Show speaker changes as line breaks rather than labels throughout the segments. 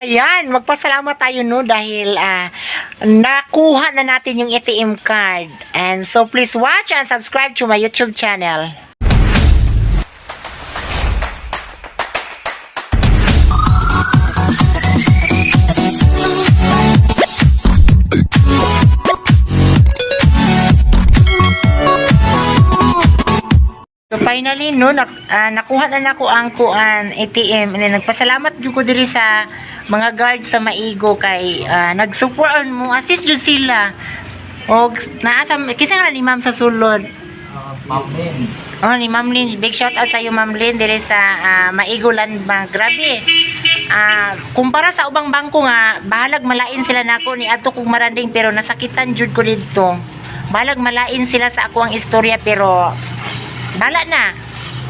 Ayan, magpasalamat tayo, no, dahil nakuha na natin yung ATM card. And so please watch and subscribe to my YouTube channel. So finally, no, nakuha na nako ang kuan ATM, and then nagpasalamat jud ko diri sa mga guards sa Maigo kay nag-support mo, assist jud sila. Og naa sa kisa nga ni ma'am sa sulod.
Ma'am Lynn.
Oh, ni Ma'am Lynn, big shout out sa iyo, Ma'am Lynn, diri sa Maigo Land Bank. Grabe. Kumpara sa ubang bangko nga, bahalag malain sila nako ni adto kog maranding pero nasakitan jud ko didto. Bahalag malain sila sa ako ang istorya pero bala na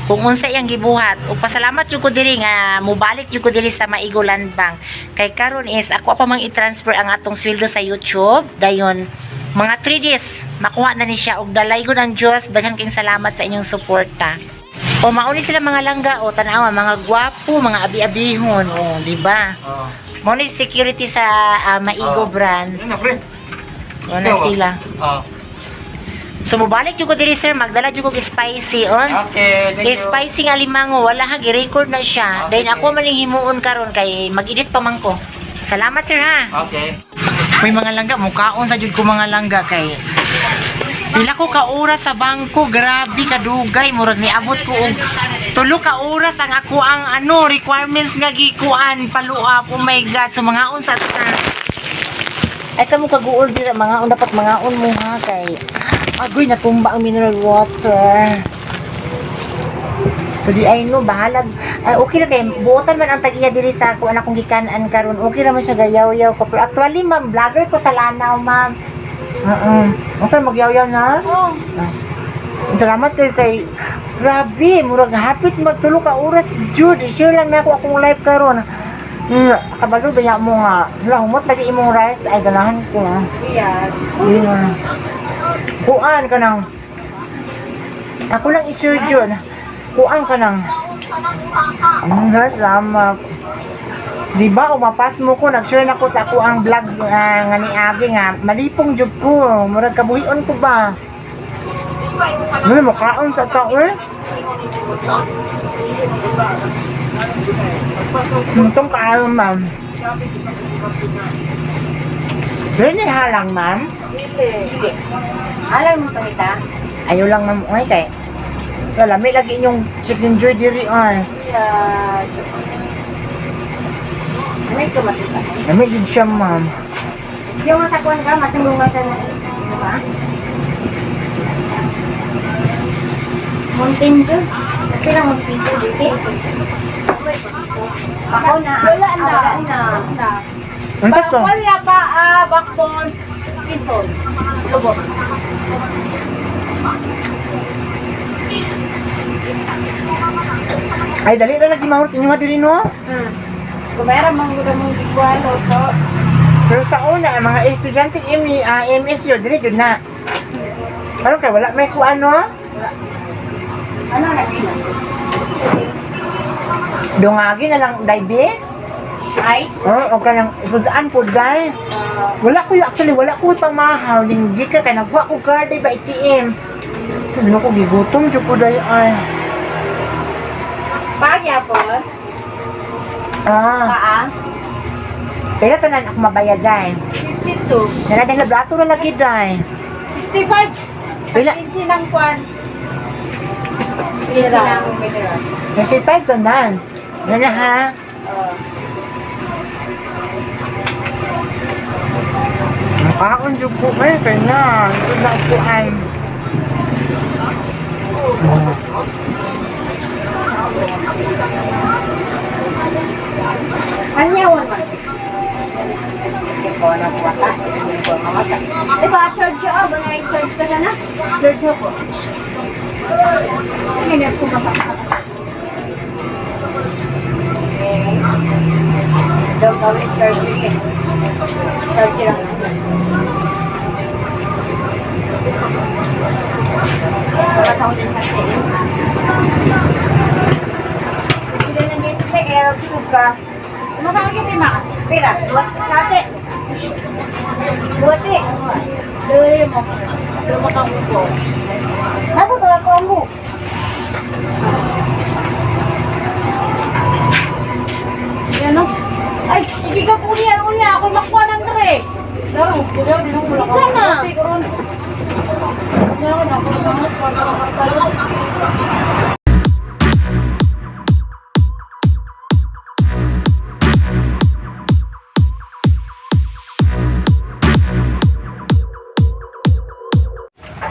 kung unsa iyang gibuhat. Ug pasalamat jud ko diri nga mobalik jud ko diri sa Maigo Land Bank kay karon is ako pa mang i-transfer ang atong sweldo sa YouTube. Dayon mga 3 days makuha na ni siya og dalaygon ang Dios. Daghan kayong salamat sa inyong suporta. O mauni sila, mga langga, o tanawa, mga gwapo, mga abi-abihon, o di ba?
Oo.
Mao ni security sa Maigo
Oh.
branch.
Ano na, pre?
Mo na sila.
Oo.
So mobalik jud ko diri, sir, magdala jud ko og spicy on.
Okay, thank
Eh,
you.
spicy nga limango, wala ha, gi-record na siya.
Ah,
Then
sige.
ako man yung himuon karon kay mag-edit pa man ko. Salamat, sir, ha.
Okay.
May mga langga, mukaon sa jud ko, mga langga, kay pila ko ka oras sa bangko, grabe kadugay, murag niabot ko og 3 ka oras ang ako ang ano requirements nga gikuan paluap. Oh my God, so mga unsa ta. Ay sa mo kaguol dira mga dapat mga on mo ha kay agoy natumba ang mineral water. So di ay no bahalag ay okay ra kay buotan man ang tag-iya diri sa ako akong gikan-an karon. Okay ra man siya gayaw-yaw ko. Pero actually, ma'am, vlogger ko sa Lanao, ma'am. Oo. Okay magyaw-yaw na.
Oh.
Ah. Salamat kay grabe, murag hapit magtulo ka oras jud. I-share lang na ako akong live karon. Kabalo ba mo nga? Hala, humot lagi imong rice ay ganahan ko. Ah.
Yeah.
Yeah. Kuan ka nang. Ako lang i-share jud. Kuan ka nang. Salamat. Di ba, umapas mo ko, nag-share na ko sa ako ang vlog nga ni Agi nga, malipong jud ko, murag kabuhion ko ba? Ano, mukhaon sa tao eh. Itong kaayo, ma'am. Pero halang, ma'am.
Dili. Alam mo pangita?
Ayaw lang, ma'am. Okay, kay. Wala, may lagi inyong chicken joy diri ay.
Yeah. Ano ito makita?
Lami jud siya, ma'am.
Yung masakuan ka, matulungan ka na. Diba? Mountain Dew. Kasi lang Mountain Dew, dito. Ako na.
Wala na.
Wala na.
Ano to?
Wala pa, backbone, season. Lubok.
Ay, dali na lagi mahurot inyo diri, no?
Gumera, manggulo mong giguan, loto.
Pero sa una, ang mga estudyante MSU, diri jud na. Pero kay wala may kuan, no?
Ano na gina?
Dungagi na lang, daybi.
Ice?
Oo, o kanang sudaan po, day. Wala ko actually, wala ko pamahaw. Linggi ka, kay nagkuha ko card, ba, ATM. Sabi na ko, gigutom, jud ko, day, ay.
Pagyapon,
Ah,
paa,
pila tanan ako mabayad, day.
52.
Nala dahil labrato na lagi, day.
65.
Pila?
Pag ng kwan.
Pila ng mineral.
25 tanan. Yan na, ha? Makaon jud ko, eh, kay na. Ito na ako, ay.
Anyawan man. Diba, charge yun. Oh, mga charge ka na na.
Charge ako.
Hindi na kumaka. Daw gawin charge yun. Charge lang. Wala tao din sa CL. Sila na sa CL, suga.
Kumakain ma.
Pira, duwat sate. Duwati.
Dili mo. Dili mo kang upo.
Nabo to ako ang bu.
Yan no. Ay, sige ka po niya, unya ako makuha ng tre. Laro, kuya, di mo wala ka. Sana.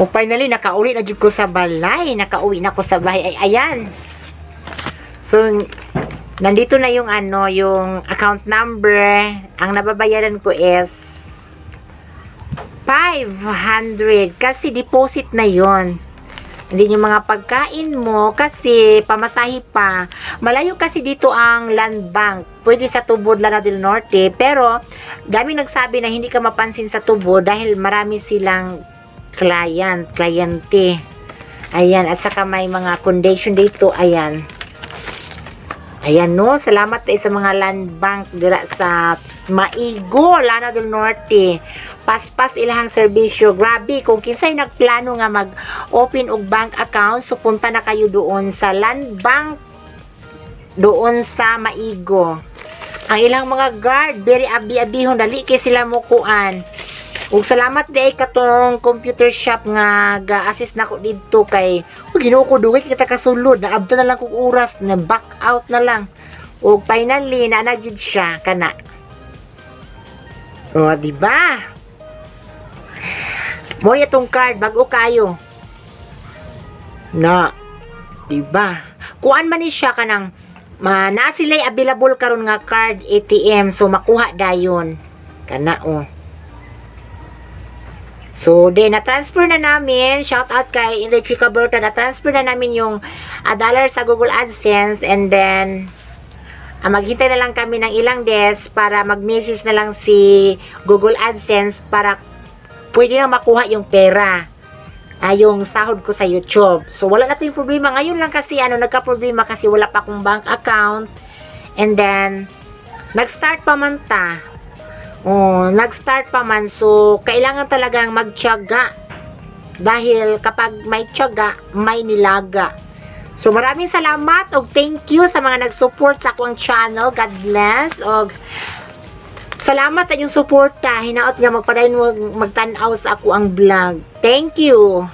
O finally, nakauli na jud ko sa balay. Nakauwi na ko sa bahay. Ay, ayan. So, nandito na yung ano, yung account number. Ang nababayaran ko is 500 kasi deposit na yon. Hindi yung mga pagkain mo kasi pamasahe pa. Malayo kasi dito ang land bank. Pwede sa Tubod, Lanao del Norte. Pero, dami nagsabi na hindi ka mapansin sa Tubod dahil marami silang client, kliyente. Ayan, at saka may mga condition dito. Ayan. Ayan no, salamat tayo sa mga land bank dira sa Maigo, Lanao del Norte. Paspas ilahang serbisyo. Grabe, kung kinsay nagplano nga mag-open og bank account, so punta na kayo doon sa land bank doon sa Maigo. Ang ilang mga guard, very abi-abihon, dali kay sila mukuan. Ug salamat di ay katong computer shop nga ga-assist nako didto kay ug Ginoo ko, dugay kita kasulod, naabto na lang kog oras na back out na lang. Ug finally naa na jud siya kana. O, di ba? Mo itong card bag-o kayo. Na, di ba? Kuan man ni siya kanang ma na sila'y available karon nga card ATM, so makuha dayon. Kana oh. So, then, na-transfer na namin. Shout out kay Inday Chica Berta. Na-transfer na namin yung dollar sa Google AdSense. And then, maghintay na lang kami ng ilang days para mag-message na lang si Google AdSense para pwede na makuha yung pera. Yung sahod ko sa YouTube. So, wala na tayong problema. Ngayon lang kasi, ano, nagka-problema kasi wala pa akong bank account. And then, nag-start pa man ta. Oh, nag-start pa man. So, kailangan talagang magtiyaga. Dahil kapag may tiyaga, may nilaga. So, maraming salamat og thank you sa mga nag-support sa akong channel. God bless. Og salamat sa inyong suporta. Hinaot nga magpadayon mo magtan-aw sa ako ang vlog. Thank you.